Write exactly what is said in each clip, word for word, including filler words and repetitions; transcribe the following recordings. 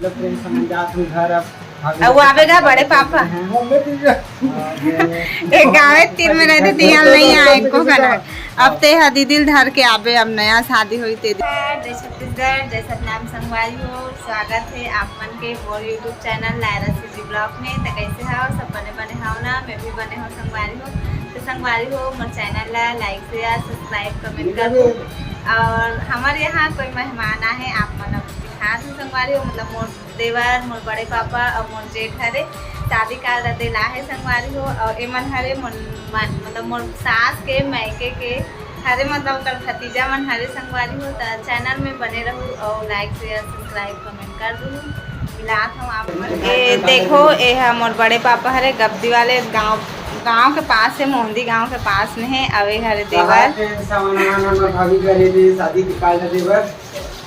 लोग प्रेम समझ जात हूँ घर अब। अब वो आवेगा बड़े पापा। हाँ। एक गाँव में तीन महीने से दिया नहीं आए को खाना। अब ते हा दीदी ल धर के आबे, अब नया शादी होई ते। जय छत्तीसगढ़, जय सतनाम संगवारी हो, स्वागत है आप मन के मोर YouTube channel Lyra CG blog में। तो कैसे हो सब? बने बने हो ना? मैं भी बने हो संगवारी हो। तो संगवारी हो, मोर चैनल ला लाइक, शेयर, सब्सक्राइब, कमेंट कर दो। और हमारे यहाँ कोई मेहमान आए हैं, आप मन अब बिहार से संगवारी हो, मतलब मोर देवर, मोर बड़े पापा और मोर जेठ हरे शादी कार्ड दे ला है संगवारी हो। और एमन हरे मोर मन, मतलब मोर सास के मायके के हरे, मतलब ओकर भतीजा मन हरे संगवारी हो। त चैनल में बने रहू और लाइक, शेयर, सब्सक्राइब, कमेंट कर दू। मिलात हम आप मन के। देखो, ए हा मोर बड़े पापा हरे, गब्दी वाले गांव, गांव के पास है, मोहंदी गांव के पास में है। अवे हरे देवर। भाभी करे दे शादी के कार्ड देवर।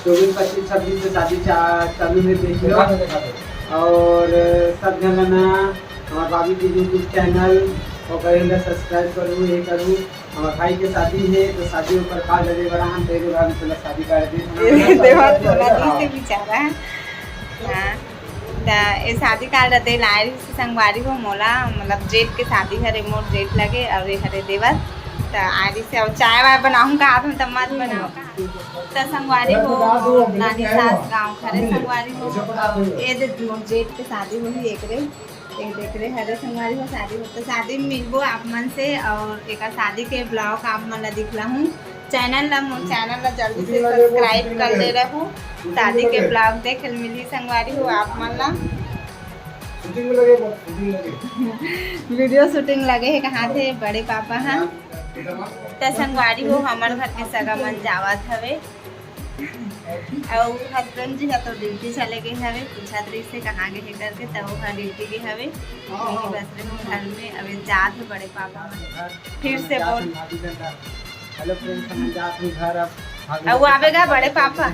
चौबीस, पच्चीस, छब्बीस से शादी चा-, चालू है, देख लो। और सब जन ना हमारे भाभी के YouTube चैनल और करेंगे सब्सक्राइब करूँ, ये करूँ। हमारे भाई के शादी है तो शादी ऊपर कार्ड दे बड़ा हम तेरे भाभी चला शादी कार्ड दे। देवर थोड़ा दिल से बेचारा है। हाँ, त ये शादी कार्ड दे लाए रहिस संगवारी हो मोला, मतलब जेठ के शादी हरे, मोर जेठ लगे और ये हरे देवर। त आए रहिस, अब चाय वाय बनाऊँ का, आप त मत बनाओ का। त संगवारी हो, नानी सास गाँव हरे संगवारी हो, ये दे मोर जेठ के शादी होही एकरे। एक देख रहे हरे संगवारी हो शादी हो, तो शादी में मिलबो आप मन से और एक शादी के ब्लॉग आप मन ला दिखला हूँ। चैनल ला, मोर चैनल ला जल्दी से सब्सक्राइब कर ले रहू। शादी के ब्लॉग देखे ल मिली संगवारी हो आप मन ला। वीडियो शूटिंग लगे है कहाँ थे बड़े पापा हा। त संगवारी हो, हमर घर के सगा मन जावत हवे। अउ हस्बैंड जी ह तो ड्यूटी चले गए हवे, पूछत रहिस हे कहाँ गए हे करके, त वो ह ड्यूटी गए हवे। हाँ, हाँ। बस रहे घर में, अभी जात हे बड़े पापा मन। फिर से बोल। हेलो फ्रेंड्स, हम जात हूँ घर अब। अउ आवेगा बड़े पापा।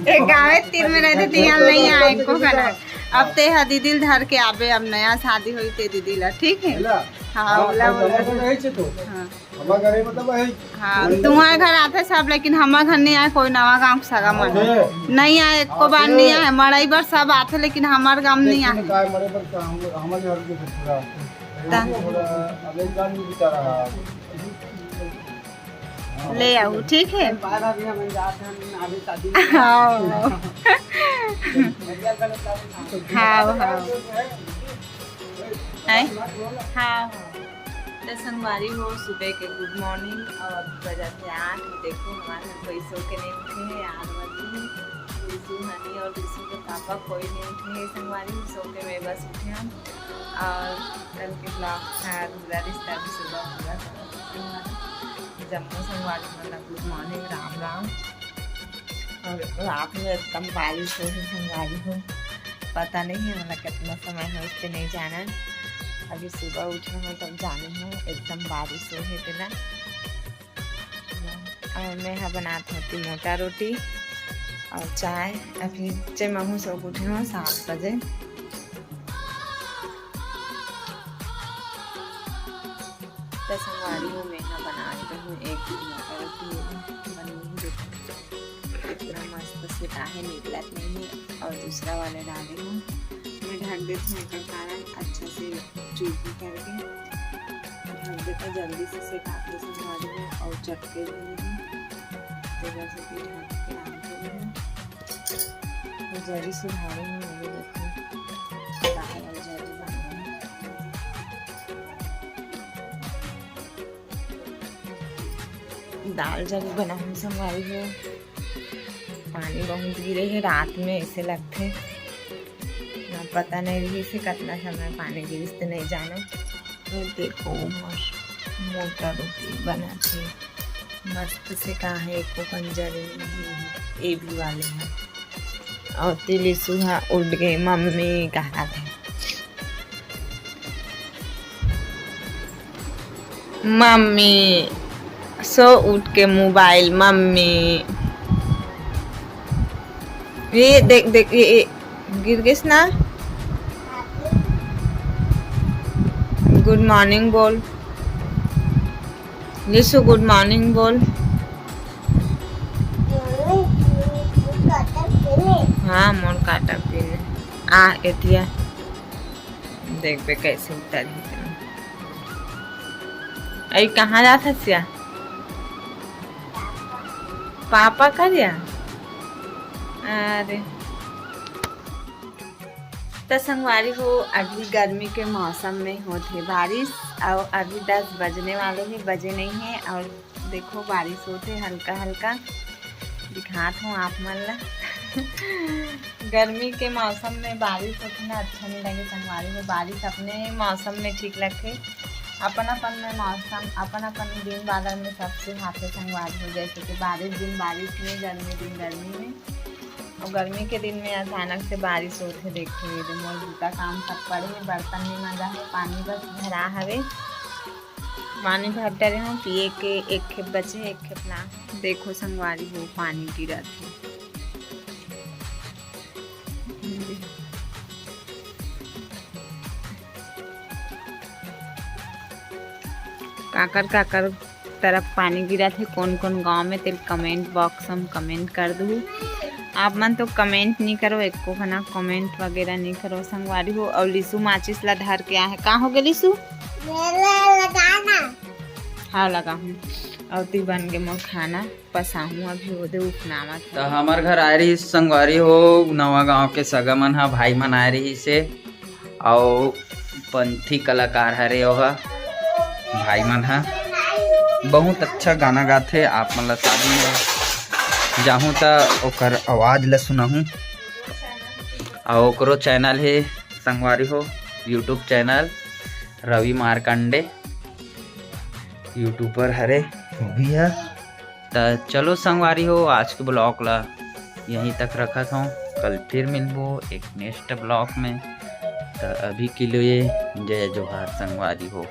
एक गाँव में तीन में रहते, तीन नहीं आए को खाना। अब ते हा दीदी ल धर के आबे, अब नया शादी होई ते दीदी ला, ठीक है? हाँ, हाँ, बोला, बोला। हाँ। हमर घरे मतलब है। हाँ, तुम्हारे घर आथे सब, लेकिन हमर घर नहीं आए कोई नवा गाँव के सगा मन। नहीं आए, एको बार नहीं आए। मड़ई बर सब आथे, लेकिन हमर गाँव नहीं आए। मरे पर का हम, हमर घर के पूरा। ता। अब एक गाँव में बेचारा है। ले आऊ, ठीक है? हाँ। हाँ, हाँ। हैं? हाँ, हाँ। त संगवारी हो, सुबह के गुड मॉर्निंग। और अभी बजत हे आठ। देखो, हमारे घर कोई सो के नहीं उठे है, आठ बजे है। ऋषु, हनी और ऋषु के पापा कोई नहीं उठे है संगवारी हो, सो के मैं बस उठे हम। और कल के ब्लॉग था अधूरा रिश्ता भी सुबह पूरा। जम्मो संगवारी मन ला गुड मॉर्निंग, राम राम। और रात में एकदम बारिश हो रही संगवारी हो, पता नहीं है मतलब कितना समय है उसके नहीं जाना। अभी सुबह उठे हूँ तब जाने हूँ, एकदम बारिश हो रही थी ना। और मैं हा बनात होती मोटा रोटी और चाय। अभी चे महू सो उठे हूँ सात बजे। त संगवारी हो, मैं हा बनात हूँ एक मोटा रोटी, बनी ही देखो। इतना मस्त से काहे निकलत नहीं है। और दूसरा वाला डाले हूँ, मैं ढक देती हूँ एकर कारण अच्छा से चूल्ही करके ढक देता, जल्दी से सेकात ले संगवारी हो और चटके भी नहीं। तो बस अभी ढक के रख दे रहे हैं। तो जरी सुधारे हूँ, ये देखो, दाल और जरी बन गई। दाल जब बनाहूँ संगवारी हो, पानी बहुत गिरे हे रात में, ऐसे लगथे ना, पता नहीं रही से कितना समय पानी गिरिस ते नहीं जानो। ये देखो, मोर मोटा रोटी बनाथे मस्त से, का है एको कंजरी नहीं है, ए भी वाले हैं। और तिलिसु हा उठ गए, मम्मी कहा थे। मम्मी सो उठ के मोबाइल, मम्मी ये देख, देख, ये, ये गिर गइस ना। गुड मॉर्निंग बोल लिसु, गुड मॉर्निंग बोल। हाँ, मोर काटा पिन आ एतिया। देखबे कैसे उतरही तेन। अई कहाँ जात हस या? पापा कर या? अरे। त संगवारी हो, अभी गर्मी के मौसम में होत हे बारिश, अउ अभी दस बजने वाले हे, बजे नहीं हे, अउ देखो बारिश होत हे हल्का हल्का, दिखात हूँ आप मन ला। गर्मी के मौसम में बारिश होत हे ना, अच्छा नहीं लगे संगवारी हो, बारिश अपने मौसम में ठीक लगथे, अपन अपन में मौसम, अपन अपन दिन बादर में सबसे हाथे संगवारी हो, जैसे कि बारिश दिन बारिश में, गर्मी दिन गर्मी में। और गर्मी के दिन में अचानक से बारिश होत हे। देखो ये दे मोर जूता काम सब पड़े हे, बर्तन भी मंजा हे, पानी बस भरा हवे, पानी भर डरे हूँ, पिए के एक खेप बचे हे, एक खेप ना। देखो संगवारी हो पानी गिरत हे। काकर काकर तरफ पानी गिरत हे, कौन कौन गांव में, तेल comment box में comment कर दू। आप मन तो comment नहीं करो, एको घना comment वगैरह नहीं करो संगवारी हो। और लिसु माचिस ला धर के आहे, का हो गे लिसु? मेला लगाना। हाँ लगा हूँ। और ती बन गे मोर खाना, पसाहूँ अभी ओदे उपनावत तो हवे। हमर घर आए रही संगवारी हो, नवा गांव के सगा मन हा, भाई मन आए रही से, अउ पंथी कलाकार हरे ओहा, भाई मन हा बहुत अच्छा गाना गाथे। आप मन ला शादी में जाहूँ त ओकर आवाज ला सुनाहूँ। अउ ओकरो channel हे संगवारी हो, YouTube channel रवि मार्कंडे, YouTuber हरे वो भी है। त चलो संगवारी हो, आज के vlog ला यहीं तक रखत हूँ, कल फिर मिलबो एक next vlog में। त अभी के लिए जय जोहार संगवारी हो।